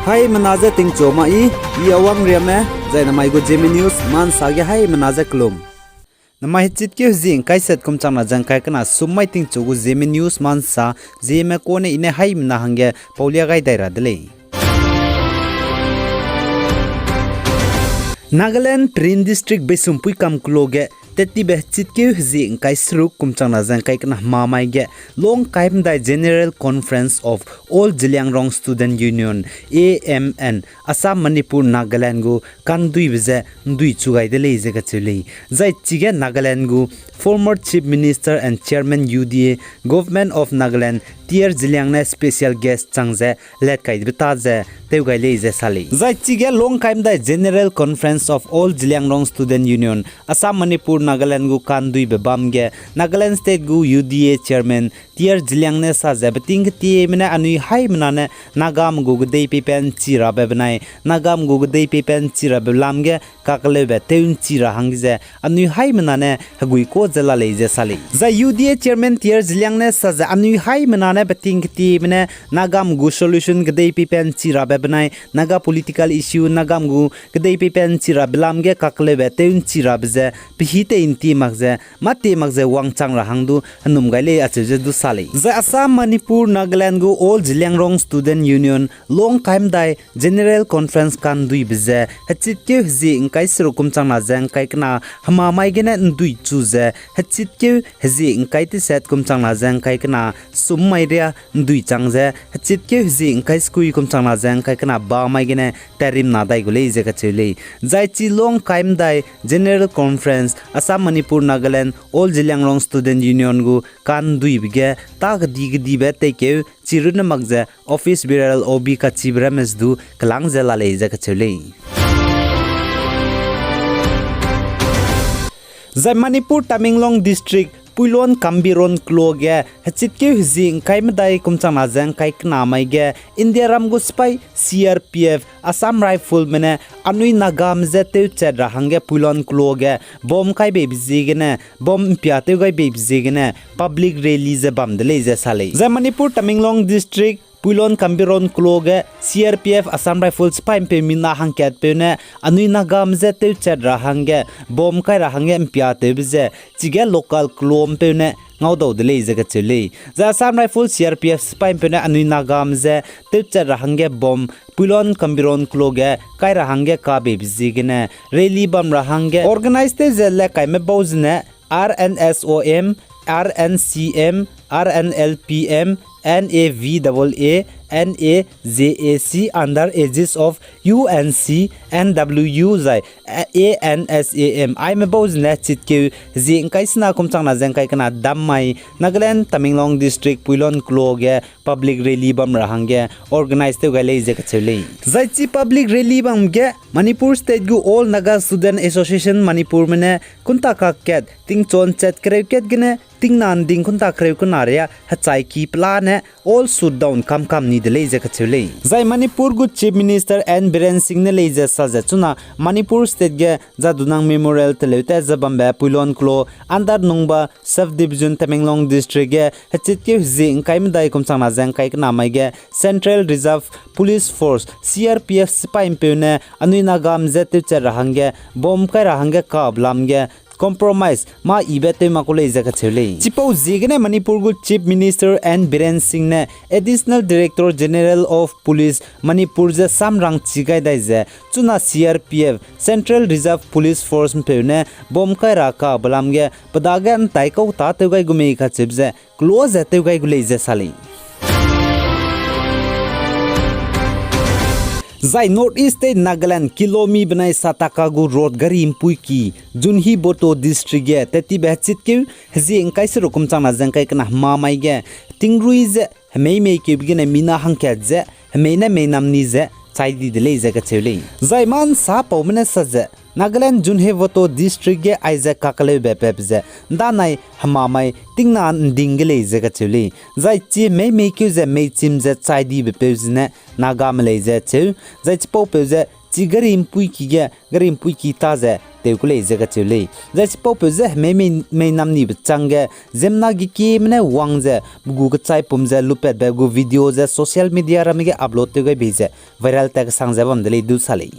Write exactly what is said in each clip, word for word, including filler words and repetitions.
Haimena je tingchu ma i, i Awang Riame, zai namai gu Zeme News ma nsa ge haimena je kelum. Namai hechitkeu hezie ngkai set kum changna ze ngkai kena sum mai tingchu gu Zeme News ma nsa, Zeme kone i ne haimena hangge paulia gai dai ra de lei. Nagaland Peren District Beisumpuikam Kelo ge, tettibe hechitkeu hezie ngkai seruk kum changna ze ngkai kena hemamai ge, Longkai Medai General Conference of All Zeliangrong Student Union, A M N, Assam, Manipur, Nagaland gu kanduibe ze ndui chu gai de lei ze kacheu lei. Zai chige Nagaland gu former Chief Minister and Chairman U D A, Government of Nagaland, T R Zeliang ne special guest chang ze let kai dibe ta ze tew gai lei ze sa lei. Zai chige Longkai Medai General Conference of All Zeliangrong Student Union, Assam, Manipur, Nagaland gu kanduibe bam ge, Nagaland State gu U D A Chairman T R Zeliang ne sa ze beting ketieme ne anui haimena ne Nagame gu kedei peipat nchi rabe benai, Nagame gu kedei peipat nchi rabe lam ge kakeleube tew nchi ra hangge ze anui haimena ne hegui ka ze la lei ze sa lei. Zai U D A Chairman T R Zeliang ne sa ze anui haimena ne beting ketieme ne Nagame gu solution kedei peipat nchi rabe benai, Naga political issue Nagame gu kedei peipat nchi rabe lam ge kakeleube tew nchi rabe ze pehî tei ntie mak ze, mâ tie mak ze wangchang ra hang du henum gai lei acheu ze du sa lei. Zai Assam, Manipur, Nagaland gu All Zeliangrong Student Union, Longkai Medai General Conference kanduibe ze, hechitkeu hezie ngkai seruk kum changna ze ngkai kena hemamai gene ndui chu ze, hechitkeu hezie ngkai teset kum changna ze ngkai kena sum mai ria ndui chang ze, hechitkeu hezie ngkai sekui kum changna ze ngkai kena bamai gene tatrimna dai gu lei ze kacheu lei. Zai chi Longkai Medai General Conference, Assam, Manipur, Nagaland, All Zeliangrong Student Union gu kanduibe ge, ta kedi kedibe teikeu chi runne mak ze office bearer O B kachibe ramme du kelang ze la lei ze kacheu lei. Zai Manipur Tamenglong District Puilon Kambiron Kelo ge hechitkeu hezie ngkai medai kum changna ze ngkai kena mai ge India ram gu sipai C R P F, Assam Riflesme ne anui Nagame je tewchat ra hangge Puilon Kelo ge bomb kai beibe ziegene, bomb mpia tew gai beibe ziegene public rally ze bam de lei ze sa lei. Zai Manipur Tamenglong District Puilon Kambiron Kelo ge C R P F, Assam Rifles sipai mpeu mina hangkatpeu ne anui Nagame je tewchat ra hangge bomb kai ra hangge mpia tewbe ze chige local Kelo mpeu ne ngaudau de lei ze kacheu lei. Zai Assam Rifles C R P F sipai mpeu ne anui Nagame je tewchat ra hangge bomb Puilon Kambiron Kelo ge kai ra hangge kabeibe ziegene rally bam ra hangge organize tew ze le kaime bau zene R N S O M, R N C M, R N L P M, N A V A A, N A Z A C, under aegis of U N C, N W U zai A N S A M, aime bau zene chitkeu hezie ngkai sena kum changna ze ngkai kena dam mai Nagaland Tamenglong District Puilon Kelo ge public rally bam ra hangge organize tew gai lei ze kacheu lei. Zai chi public rally bam ge Manipur State gu All Naga Student Association Manipurme ne kunta kakat tingchon chat kereu kat gene tingna nding kunta kereu kena ria hechai ki pelane all shutdown kamkam ni de lei ze kacheu lei. Zai Manipur gu Chief Minister N Biren Singh ne lei ze sa ze chuna Manipur State ge Jadonang Memorial teleute ze bambe Puilon Kelo under Nungba Sub-Division Tamenglong District ge hechitkeu hezie ngkai medai kum changna ze ngkai kena mai ge Central Reserve Police Force, C R P F sipai mpeu ne anui Nagame je tewchat ra hangge bomb kai ra hangge kabe lam ge compromise mâ ibe tew mak ku lei ze kacheu lei. Chipau ziegene Manipur gu Chief Minister N Biren Singh ne Additional Director General of Police Manipur je samrang chi gai dai ze chuna C R P F, Central Reserve Police Force mpeu ne bomb kai ra kabe lam ge pe dage ntai kau tâ tew gai gu mei kacheube ze close ze tew gai gu lei ze sa lei. Zai North East State Nagaland Kilomi benai Sataka gu road gari mpuiki Zunheboto District ge tettibe hechitkeu hezie ngkai seruk kum changna ze ngkai kena hemamai ge tingrui ze hemei meikeube gene mina hangkat ze hemei ne meinam ni ze chai di de lei ze kacheu lei. Zai mâ nsapaume ne sa ze Nagaland Zunheboto District ge aize kakeleube pep ze ndanai hemamai tingna nding ge lei ze kacheu lei. Zai chi hemei meikeu ze meichim ze chai dibe peu zene Nagame lei ze cheu. Zai chipaupeu ze chi gari mpuiki ge, gari mpuiki ta ze tew ku lei ze kacheu lei. Zai chipaupeu je hemei mei, mei namnibe chang ge, ziemmena gekieme ne wang ze, pe gu kechai pum ze lupatbe gu video ze social media ramme ge upload tew gai bei ze viral tat kesang ze bam de lei du sa lei.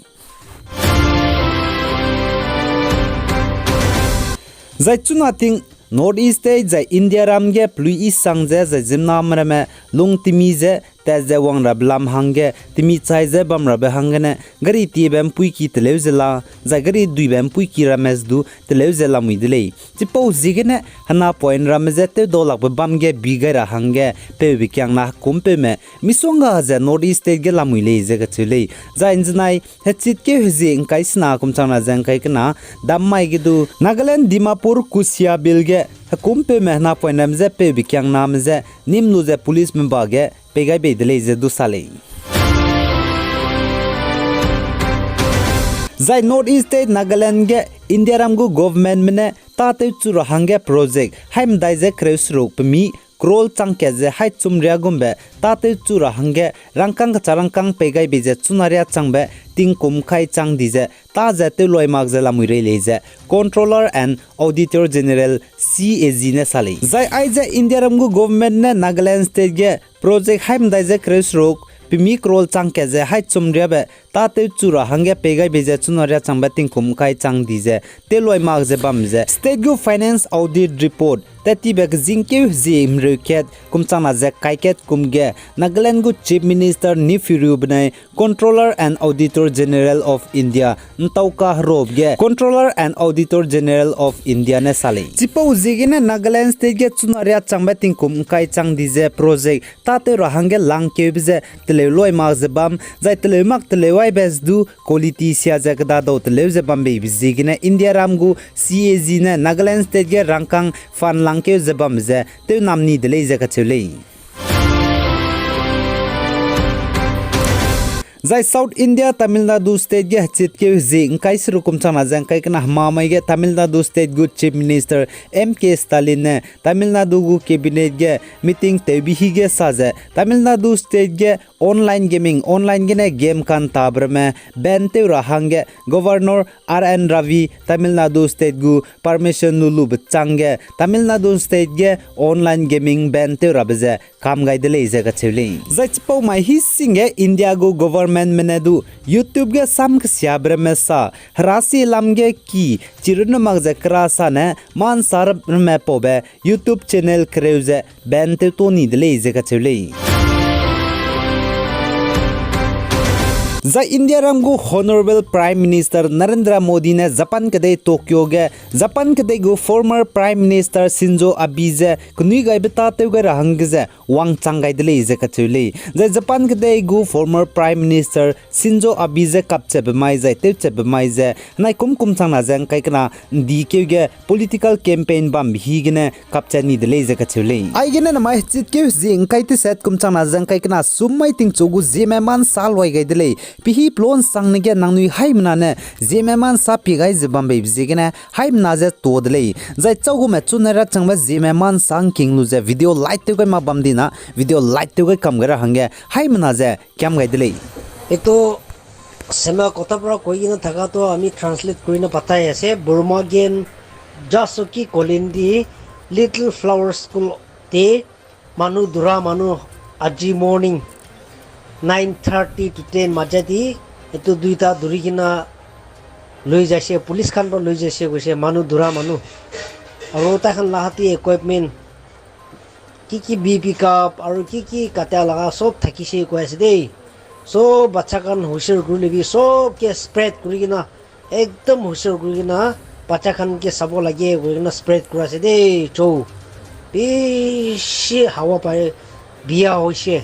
Zai chuna ting North East State zai Indiaram ge pelui isang ze zai ziemmename ramme lung temi ze tat ze wang rabe lam hangge temi chai ze bam rabe hanggene gari tiebe mpuiki teleu ze la, zai gari duibe mpuiki ramme du teleu ze lamui de lei. Chipau ziegene hena point ramme je tewdaulakbe bam ge bi gai ra hangge peube kiangna hekumpeume misongga ze North East State ge lamui lei ze kacheu lei. Zai nzenai hechitkeu hezie ngkai sena kum changna ze ngkai kena dam mai ge du Nagaland Dimapur Kusiabil ge hekumpeume hena point ramme je peube kiangname je nim lu ze policeme ba ge pei gai bei de lei ze du sa lei. Zai North East State Nagaland ge Indiaram gu governmentme ne tâtewchu ra hangge project haimedai ze kereu seruk pemi crore changkat ze haî chum riâ gumbe tâtewchu ra hangge rangkâng kecha rangkâng pei gai bei ze chuna riâ changbe tingkum kai chang di ze tâ ze tewloi mak ze lamui rei lei ze Controller and Auditor General, C A G ne sa lei. Zai aize Indiaram gu government ne Nagaland State ge project haimedai ze kereu seruk pemi crore changkat ze haî chum riâbe tâtewchu ra hangge pei gai bei ze chuna riâ changbe tingkum kai chang di ze tewloi mak ze bam ze state gu finance audit report tat tibe kezingkeu hezie mreu kat kum changna ze kai kat kum ge Nagaland gu Chief Minister Neiphiu Rio benai Controller and Auditor General of India ntau kaherobe ge Controller and Auditor General of India ne sa lei. Chipau ziegene Nagaland State ge chuna riâ changbe tingkum ngkai chang di ze project tâtew ra hangge langkeube ze teleu loi mak ze bam, zai teleu mak teleu aibe du quality sia ze kedadau teleu ze bam beibe ziegene Indiaram gu C A G ne Nagaland State ge rangkâng fund langkeu ze bam ze tewnam ni de lei ze kacheu lei. Zai South India Tamil Nadu State ge hechitkeu hezie ngkai seruk kum changna ze ngkai kena hemamai ge Tamil Nadu State gu Chief Minister M K Stalin ne Tamil Nadu gu cabinet ge meeting tewbe hi ge sa ze Tamil Nadu State ge online gaming, online gene game kantabe ramme ban tew ra hangge Governor R N Ravi Tamil Nadu State gu permission lu lube chângge Tamil Nadu State ge online gaming ban tew rabe ze kam gai de lei ze kacheu lei. Zai chipau mai hi singge India gu governmentme ne du YouTube ge sam kesiabe ramme sa, herasi lam ge ki, chirunne mak ze kera sa ne, mansa ramme paube YouTube channel kereu ze ban tew to ni de lei ze kacheu lei. Zai Indiaram gu Honourable Prime Minister Narendra Modi ne Japan kedei Tokyo ge Japan kedei gu former Prime Minister Shinzo Abe ze kenui gaibe tâtew gai ra hangge ze wangchang gai de lei ze kacheu lei. Zai Japan kedei gu former Prime Minister Shinzo Abe ze kapchatbe mai zai tewchatbe mai ze henai kum kum changna ze ngkai kena ndikeu ge political campaign bambe hi gene kapchat ni de lei ze kacheu lei. Aigene namai hechitkeu hezie ngkai teset kum changna ze ngkai kena sum mai tingchu gu ziemme mansa loi gai de lei. Pehi pelon sangne ge nangnui haimena ne ziemme mansa pie gai ze bam beibe ziegene haimena ze to de lei. Zai chaugume chuna riâ changbe ziemme mansa ngking lu ze video like tew gai mak bam dina video like tew gai kam gai ra hangge haimena ze kiam gai de lei. এইটো, শ্যামা কথা পৰা কৈ কিনে থাকাটো আমি translate কৰি না পাতাই আছে, Burma game, Jasuki Kolindi, Little Flower School তে মানুহ দুটা মানুহ আজি morning nine thirty to ten মাজেদি এইটো দুইটা ধৰি কিনা লৈ যাইছে, পুলিচ খান পৰা লৈ যাইছে কৈছে মানুহ দুটা মানুহ। আৰু তাইখন লাহাতি equipment কি কি B P cup আৰু কি কি কাটা লাগা সব থাকিছে কৈ আছে দেই। সব বাচ্চা খান হুচিয়াৰ কৰি লবি, সবকে spread কৰি কিনা, একদম হুচিয়াৰ কৰি কিনা, বাচ্চা খানকে চাব লাগে কৈ কিনা spread কৰি আছে দেই। চৌ বেছি হাৱা পাই বিয়া হৈছে।